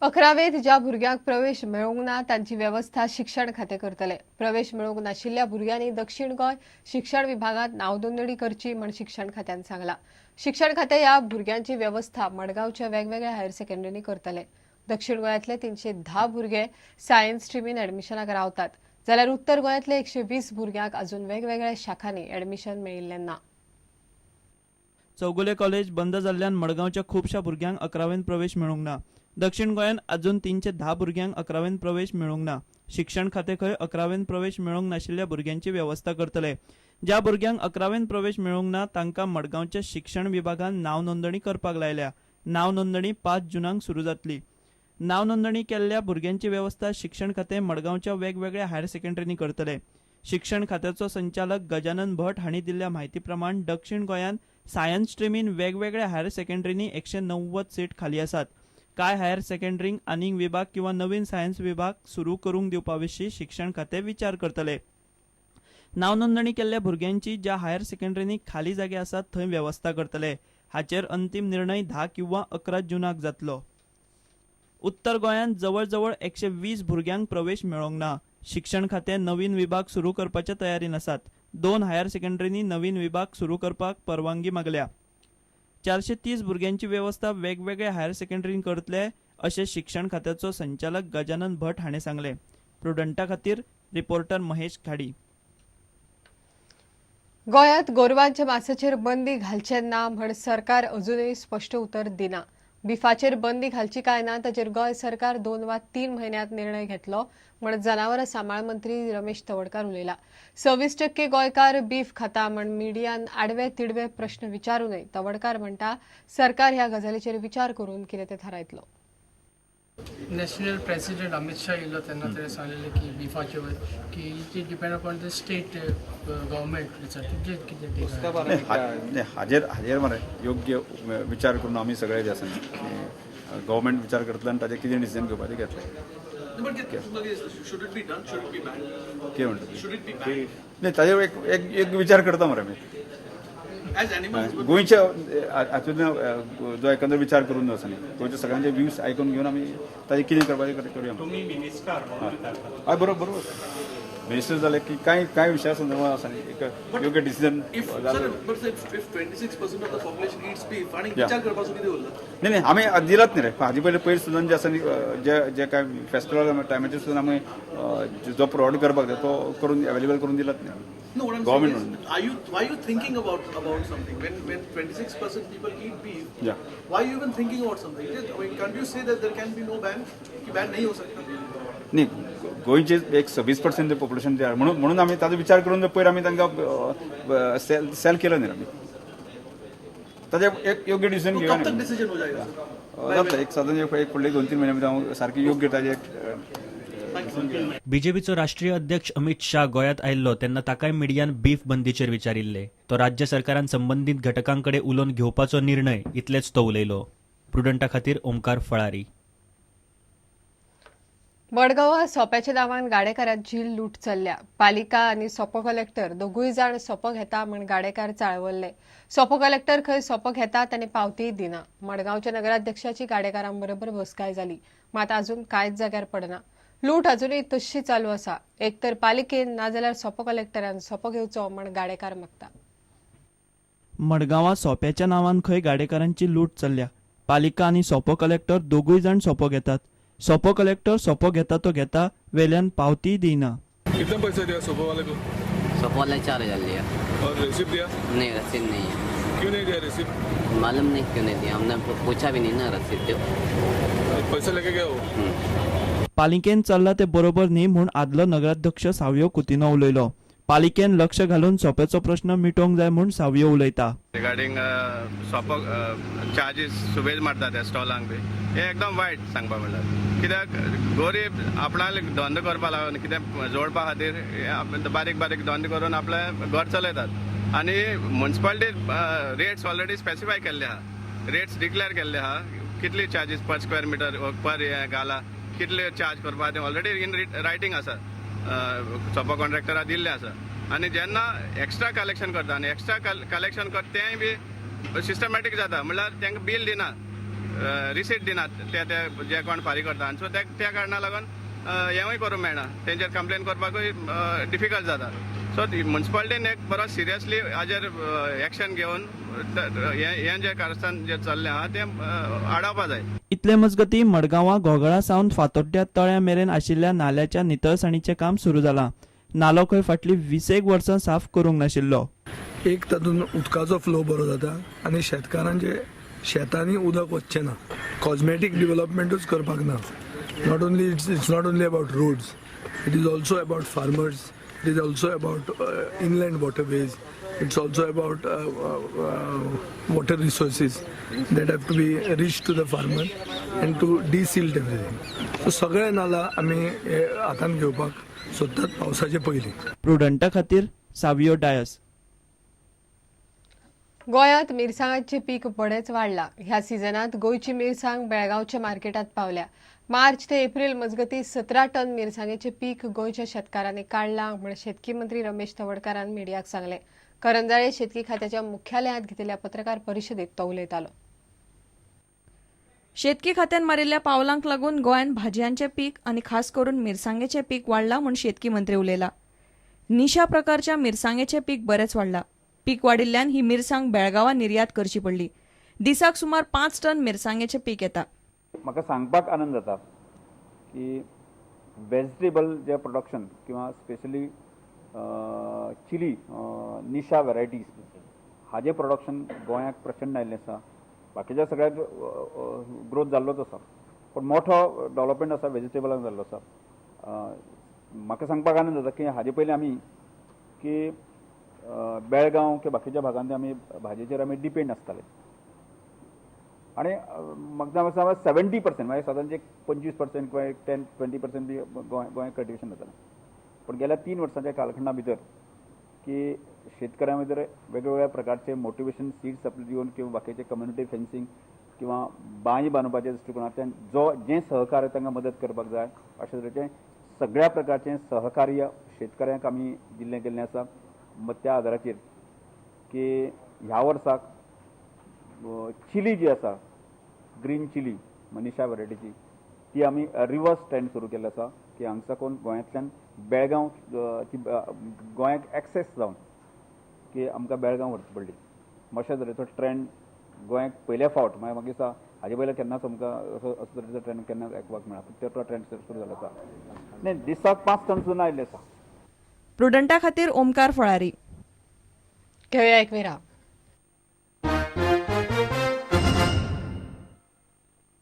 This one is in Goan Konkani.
अकरावेंत ज्या भुरग्यांक प्रवेश मेळूंक ना तांची वेवस्था शिक्षण खातें करतले. प्रवेश मेळूंक नाशिल्ल्या भुरग्यांनी दक्षिण गोंय शिक्षण विभागांत नांवनोंदणी करची म्हण शिक्षण खात्यान सांगलां. शिक्षण खातें ह्या भुरग्यांची वेवस्था मडगांवच्या वेगवेगळ्या हायर सेकंडरींनी करतले. दक्षिण गोंयांतले 310 भुरगे सायन्स स्ट्रिमीन एडमिशनाक रावतात, जाल्यार उत्तर गोंयांतले 120 भुरग्यांक अजून वेगवेगळ्या शाखांनी एडमिशन मेळिल्लें ना. चौगुले कॉलेज बंद जाल्ल्यान मडगांवच्या खुबश्या भुरग्यांक अकरावेंत प्रवेश मेळूंक ना. दक्षिण गोंयांत अजून 310 भुरग्यांक अकरावेंत प्रवेश मेळूंक ना. शिक्षण खातें खंय अकरावेंत प्रवेश मेळूंक नाशिल्ल्या भुरग्यांची वेवस्था करतले. ज्या भुरग्यांक अकरावेंत प्रवेश मेळूंक ना तांकां मडगांवच्या शिक्षण विभागान नांव नोंदणी करपाक लायल्या. नांव नोंदणी 5 जूनाक सुरू जातली. नांव नोंदणी केल्ल्या भुरग्यांची वेवस्था शिक्षण खातें मडगांवच्या वेगवेगळ्या हायर सेकंडरींनी करतले. शिक्षण खात्याचो संचालक गजानन भट हांणी दिल्ल्या म्हायती प्रमाण दक्षिण गोंयांत सायन्स स्ट्रिमीन वेगवेगळ्या हायर सेकंडरींनी 190 सीट खाली आसात. कांय हायर सेकंडरींक आनीक विभाग किंवा नवीन सायन्स विभाग सुरू करूंक दिवपा विशीं शिक्षण खातें विचार करतले. नांव नोंदणी केल्ल्या भुरग्यांची ज्या हायर सेकंडरींनी खाली जागे आसात थंय वेवस्था करतले. हाचेर अंतीम निर्णय 10 किंवा 11 जूनाक जातलो. उत्तर गोंयांत जवळ जवळ 120 भुरग्यांक प्रवेश मेळोंक ना. शिक्षण खातें नवीन विभाग सुरू करपाच्या तयारीन आसात. 2 हायर सेकंडरींनी नवीन विभाग सुरू करपाक परवानगी मागल्या. 430 भुरग्यांची वेवस्था वेगवेगळ्या हायर सेकंडरीन करतले अशें शिक्षण खात्याचो संचालक गजानन भट हाणें सांगलें. प्रुडंटा खातीर रिपोर्टर महेश घाडी. गोंयांत गोरवांच्या मासाचेर बंदी घालचे ना म्हण सरकार अजुनूय स्पश्ट उतर दिना. बिफाचेर बंदी घालची काय ना ताचेर गोंय सरकार 2 वा 3 म्हयन्यांत निर्णय घेतलो म्हण जनावरां सांबाळ मंत्री रमेश तवडकार उलयला. 26% गोंयकार बीफ खाता म्हण मिडियान आडवे तिडवे प्रश्न विचारूनय तवडकार म्हणटा, सरकार ह्या गजालीचेर विचार करून कितें तें थारायतलो. नॅशनल प्रेसिडेंट अमित शाह येयलो तेन्ना तेणें सांगलेलें की बिफाचे वयर की it depend upon the state government, तुजें कितें take आहा? नाही, हाजेर हाजेर मरे योग्य विचार करून आमी सगळे जे आसा न्ही, गव्हर्मेंट विचार करतले आनी ताजेर कितें डिसिजन घेवपाचें घेतलें. But should it be done? Should it be banned? कितें म्हणटा? Should it be banned? नाही, ताजेर एक एक एक विचार करता मरे आमी. As animals, but गोंयच्या हातूंतल्यान जो एकंदर विचार करून जो आसा न्ही, गोंयच्या सगळ्यांचे व्यूज आयकून घेवन आमी ताजेर कितें करपाचें करूया. तुम्ही मिनिस्टर म्हणून विचारता. हय, बरोबर बरोबर. मिनिस्टर जाले की कांय कांय विशया संदर्भात आसा न्ही, एक योग्य decision. If sir, but if 26% of the population eats beef, आणि विचार करपाचो कितें उरला? नाही नाही, आमी दिलात न्ही रे. हाजे पयलीं पयर सुद्दां जे आसा न्ही, जे जे काय फेस्टिवल टायमाचेर सुद्दां आमी जो प्रोवायड करपाक जाय तो करून अवेलेबल करून दिलात न्ही. No, what I'm Government saying is, are you why are you thinking about something when 26% people eat beef? Why are you even thinking about something? I mean, can't you say that there can be no ban? कि ban नहीं हो सकता? न्ही, गोंयचे एक 26% पॉप्युलेशन जे आहा, म्हणून म्हणून आमी ताजो विचार करून पयर आमी तांकां सेल सेल केलो न्ही. आमी ताजे एक योग्य डिसिजन तो घेवया कब तक न्ही. डिसीजन हो जाएगा, सर? जाता एक साधारण एक एक फुडले 2-3 म्हयन्या भितर हांव सारकी योग्य ताजे एक बीजेपीचो राष्ट्रीय अध्यक्ष अमित शाह गोंयांत आयिल्लो तेन्ना ताकाय मिडियान बीफ बंदीचेर विचारिल्ले. तो राज्य सरकारान संबंदीत घटकांकडे उलोवन घेवपाचो निर्णय, इतलेच तो उलयलो. प्रुडंटा खातीर ओमकार फळारी. मडगांवां सोप्याच्या नांवान गाडेकारांची लूट चल्ल्या. पालिका आनी सोपो कलेक्टर दोगूय जाण सोपो घेता म्हण गाडेकार चाळवल्ले. सोपो कलेक्टर खंय सोपो घेतात आनी पावतीय दिना. मडगांवच्या नगराध्यक्षाची गाडेकारां बरोबर बसकाय जाली, मात अजून कांयच जाग्यार पडना. लूट अजुनूय तश्शी चालू आसा. एक तर पालिकेन नाजाल्यार सोपो कलेक्टरान सोपो घेवचो म्हण गाडेकार मागता. मडगांवां सोप्याच्या नांवान खंय गाडेकारांची लूट चल्ल्या. पालिका आनी सोपो कलेक्टर दोगूय जाण सोपो घेतात. सोपो कलेक्टर सोपो घेता तो घेता, वेल्यान पावतीय दिना. कितना पैसा दिया सोफा वाले को? सोफा वाले 4000 लिया. और रिसिप्ट दिया? नहीं, रसीद नहीं है. क्यों नहीं दिया रिसिप्ट? मालूम नहीं क्यों नहीं दिया. हमने पूछा भी नहीं ना, रसीद दो. पैसे लेके गया वो. पालिकेन चल्ला ते बरोबर न्ही म्हूण आदलो नगराध्यक्ष सावियो कुतिनो उलयलो. पालिकेन लक्ष घालून सोप्याचो प्रश्न मिटोवंक जाय म्हूण सावियो उलयता. रिगार्डींग सोपो चार्जीस सुबेज मारता त्या स्टॉलांक बी, हें एकदम वायट सांगपा म्हणल्यार, कित्याक गोरीब आपणाले धंदो करपा लागून, कितें जोडपा खातीर हे बारीक बारीक धंदे करून आपलें घर चलयतात आनी मुन्सिपालिटी रेट्स ऑलरेडी स्पेसिफाय केल्ले आहा, रेट्स डिक्लेअर केल्ले आहा, कितले चार्जीस पर स्क्वेअर मिटर पर हे गाला कितले चार्ज करपा ते ऑलरेडी इन रायटींग आसा, सोपो कॉन्ट्रॅक्टरा दिल्लें आसा. आनी जेन्ना एक्स्ट्रा कलेक्शन करता आनी एक्स्ट्रा कलेक्शन करता तेंय बी सिस्टमॅटीक जाता, म्हणल्यार तांकां बील दिना. रिसीट दिनात ते ते जे कोण फारीक करता आनी सो त्या त्या कारणा लागून हेंवूय करूंक मेळना, तेंचेर कंप्लेन करपाकूय डिफिकल्ट जाता. सो मुन्सिपालिटीन एक बरो सिरियसली हाजेर एक्शन घेवन हें जें कारस्थान जें चल्लें आहा तें आडावपा जाय. इतले मजगतीं मडगांवां घोगळा सावन फातोड्ड्या तळ्या मेरेन आशिल्ल्या नाल्याच्या नितळसाणीचें काम सुरू जालां. नालो खंय फाटलीं 20 वर्सां साफ करूंक नाशिल्लो. एक तातूंत उदकाचो फ्लो बरो जाता आनी शेतकारांचे शेतांनी उदक वचचें ना. कॉजमॅटीक डिवलपमेंटूच करपाक ना. Not only it's not only about roads, it is also about farmers, it is also about inland waterways, it's also about water resources that have to be reach to the farmer and to desilt everything. So सगळे नाला आमी हे हातान घेवपाक सोदतात पावसाचे पयलीं. प्रुडंटा खातीर सावियो डायस. गोंयांत मिरसांगांचें पीक बरेंच वाडलां. ह्या सिजनांत गोंयची मिरसांग बेळगांवच्या मार्केटांत पावल्या. मार्च ते एप्रील मजगतीं 17 टन मिरसांगेचें पीक गोंयच्या शेतकारांनी काडलां म्हूण शेतकी मंत्री रमेश तवडकारान मिडियाक सांगलें. करंजाळे शेतकी खात्याच्या मुख्यालयांत घेतिल्ल्या पत्रकार परिशदेंत तो उलयतालो. शेतकी खात्यान मारिल्ल्या पावलांक लागून गोंयांत भाजयांचें पीक आनी खास करून मिरसांगेचें पीक वाडलां म्हूण शेतकी मंत्री उलयला. निशा प्रकारच्या मिरसांगेचें पीक बरेंच वाडलां. पीक वाडिल्ल्यान ही मिरसांग बेळगांवां निर्यात करची पडली. दिसाक सुमार 5 टन मिरसांगेचें पीक येता. म्हाका सांगपाक आनंद जाता की वेजिटेबल जे प्रोडक्शन किंवा स्पेशली चिली निशा वेरायटीज हाजें प्रोडक्शन गोंयाक प्रचंड आयिल्लें आसा. बाकीच्या सगळ्याक ग्रोथ जाल्लोच आसा, पूण मोठो डेवलपमेंट आसा वेजिटेबलाक जाल्लो आसा. म्हाका सांगपाक आनंद जाता की हाजे पयलीं आमी की बेळगांव किंवा बाकीच्या भागांत आमी भाजयेचेर आमी डिपेंड आसताले आनी म्हाका सांगता 70% म्हणजे सादारण एक 25% किंवा एक 10-20% बी गोंय कल्टिवेशन जातालें. पूण गेल्या 3 वर्सांच्या कालखंडा भितर की शेतकऱ्यां भितर वेगवेगळ्या प्रकारचे मोटिवेशन सीड्स आपले दिवन किंवा बाकीचे कम्युनिटी फेन्सिंग किंवा बांय बांदपाच्या दृश्टिकोनांतल्यान जो जें सहकार्य तांकां मदत करपाक जाय अशे तरेचें सगळ्या प्रकारचें सहकार्य शेतकऱ्यांक आमी दिल्लें गेल्लें आसा. त्या आदाराचेर की ह्या वर्साक चिली जी आसा ग्रीन चिली मनीषा व्हरायटीची ती आमी रिवर्स ट्रेंड सुरू केल्लो आसा की हांगा साकून गोंयांतल्यान बेळगांव ती गोंयाक एक्सेस जावन की आमकां बेळगांव व्हरची पडली. अशा तरेचो ट्रेंड गोंयाक पयल्या फावट मागीर म्हाका दिसता हाजे पयलीं केन्नाच आमकां असो असो तरेचो ट्रेंड केन्नाच आयकपाक मेळना, पूण तो ट्रेंड सुरू जाल्लो आसा. न्ही दिसाक 5 टन सुद्दां आयिल्ले आसा. प्रुडंटा खातीर ओमकार फळारी. घेवया एक विराम.